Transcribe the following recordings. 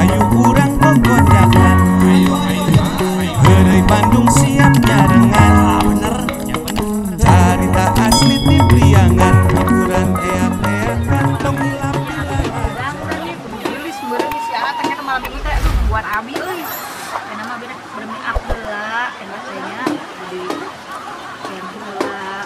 Hayu urang gogodakan. Heureuy Bandung siap nyarengan. Carita asli ti Priangan, hiburan eak-eakan tong hilap dilalajan. Malam minggu teh buat abi euy. Enak mah beda bermi up heula enak teh nya di heula.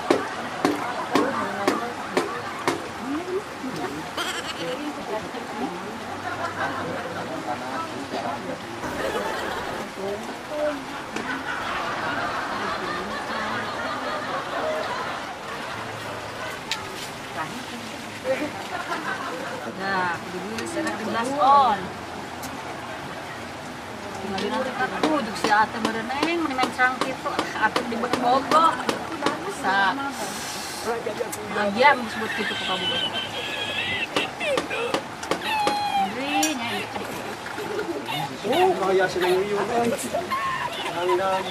Nah, kudu geus enak di on. Atuh juk si ate meureuneng meni mencrang kitu atuh di Bogo bisa. Bahagia disebut kitu ku kabogoh. Indri nya ieu. Oh, gaya seneng ieu euy. Anggang.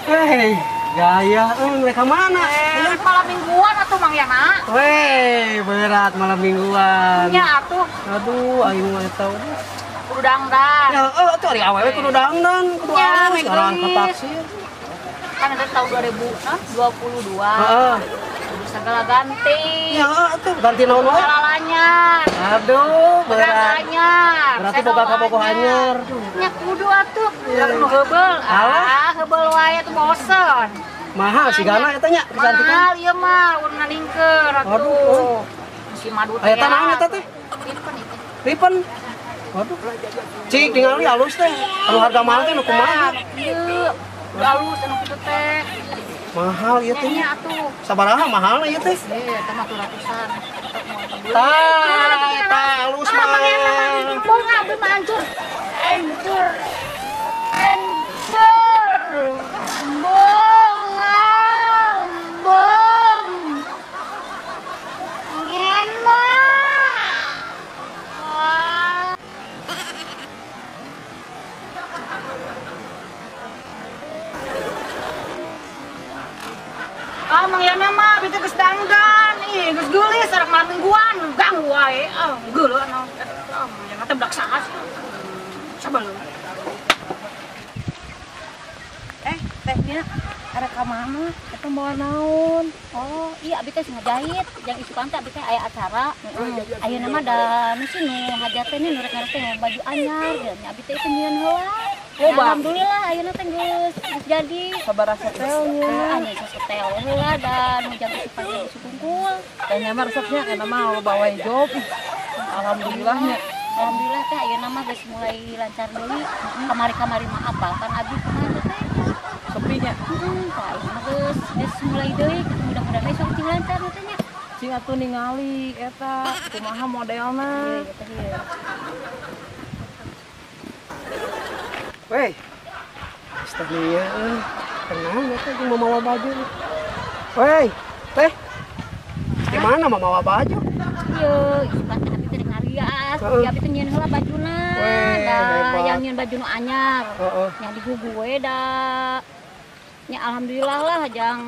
Hei, gaya mereka mana? Malam mingguan atuh Mang Yana. Weh, berat malam mingguan. Nya atuh. Aduh, aing mah tahu. Kudu dangdan. Ya, atuh ari awewe kudu dangdan, kudu alus ngaran ka taksi. Kan ada tahun 2022. Heeh. Kudu segala ganti. Ya, atuh ganti naon wae? Anyar. Aduh, berat. Anyar. Berarti boga kabogoh anyar. Nya kudu atuh. Urang nu heubeul. Ah, heubeul wae atuh bosen. Mahal sih gana eta nya kecantikan. Mahal ieu mah urang nalingkeun atuh. Aduh. Si madu teh. Eta naon eta teh? Ripen itu. Ripen. Waduh. Cik ningali alus teh. Anu harga mahal teh nu kumaha? Ieu alus anu kitu teh. Mahal ieu teh. Nya atuh. Sabaraha mahal ieu teh? Eta mah ratusan. Tah, eta alus mah. Bunga abdi mah hancur. Hancur. Hancur. Bunga. Bung. Ngena. Ah, Mang Yana mah abdi teh geus dangdan. Ih, geus geulis arek malam mingguan, ganggu wae. Ah, geuleuh anu. Ah, Mang Yana teh budak saha sih? Sabar. Tehnya arek ka mana? Eta bawa naon? Oh, iya abi teh ngajahit. Yang isukan teh abi teh aya acara. Ayeuna mah da nu sih nu hajat teh nu rek ngarep teh baju anyar geus nya abi teh itu nyieun heula. Oh, alhamdulillah ayeuna teh geus jadi. Sabaraha setel nyieunna? Anu sasetel heula da nu jang isukan teh isuk kungkul. Tehnya mah resepnya kana mah loba wae job. Alhamdulillah nya. Alhamdulillah teh ayeuna mah geus mulai lancar deui. Kamari-kamari mah apal kan abi kumaha teh. Sepinya. Tah ayeuna geus geus mulai deui, mudah-mudahan besok cing lancar teh nya. Cing atuh ningali eta kumaha modelna. Ieu teh ieu. Weh. Teh nia euy. Tenang eta jeung mamawa baju. Weh, teh. Di mana mamawa baju? Ieu, isukan teh abi teh ngarias. Ieu abi teh nyieun heula bajuna. Da yang nyieun baju nu anyar. Nya digugu we da. Nya alhamdulillah lah jang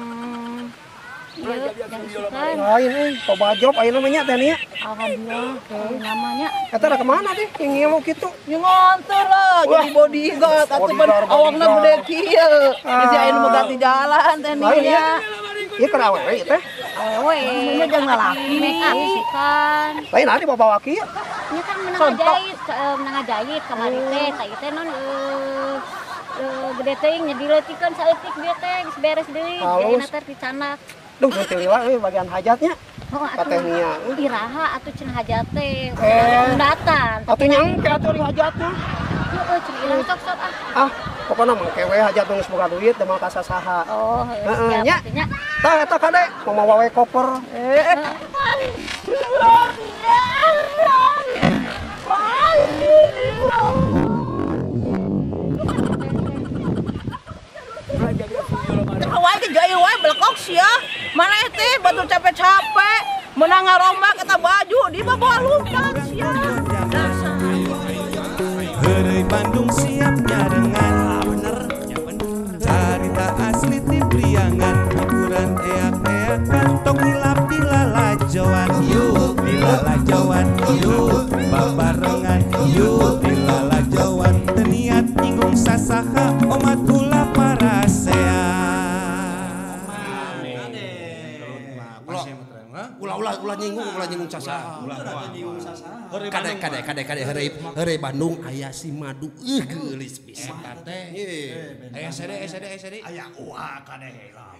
ieu jang isukan. Lain euy, loba job ayeuna mah nya teh nia. Alhamdulillah ayeuna mah nya. Eta rek ka mana teh yang ngilu kitu? Nya ngontor lah jadi bodyguard atuh pan awangna gede kieu. Geus aya nu ganti jalan teh nia. Ieu keur awewe ieu teh. Awewe. Nya jang lalaki. Make up isukan. Lain ari bawa kieu. Nya kan menang ngajahit kamari teh, tah ieu teh non gede teuing nya dileutikeun saeutik bieu teh geus beres deui. Jadi teh dicanak. Duh, teu lila euy bagian hajatnya. Oh, atuh nia. Iraha atuh cenah hajat teh. Datang. Atuh nyangke atuh di hajatna. Heeh, cenah ilang sok-sok ah. Ah, pokona mah kewe hajat geus boga duit teu moal ka sasaha. Oh, heeh nya. Tah eta kade mamawa we koper. Wae ke jaya wae belekok sia. Mana teh batu capek-capek menang ngarombak eta baju dibawa lumpat sia. Heureuy Bandung siap nyarengan. Carita asli ti Priangan, hiburan eak-eakan tong hilap dilalajan. Dilalajoan yuk babarengan yuk dilalajoan teu niat nyinggung sasaha omat ulah parasea. Ulah nyinggung sasaha. Kade kade kade kade heureuy heureuy Bandung aya si madu geulis pisan teh. Aya sede aya uah kade heula.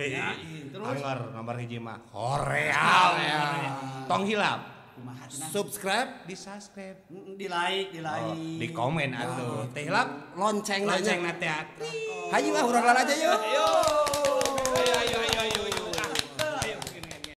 Terus anggar nomor hiji mah Korea. Tong hilap. Subscribe, di subscribe, di like, di komen atuh. Teh hilap lonceng na teh. Hayu ah urang lalaja yeuh. Ayo.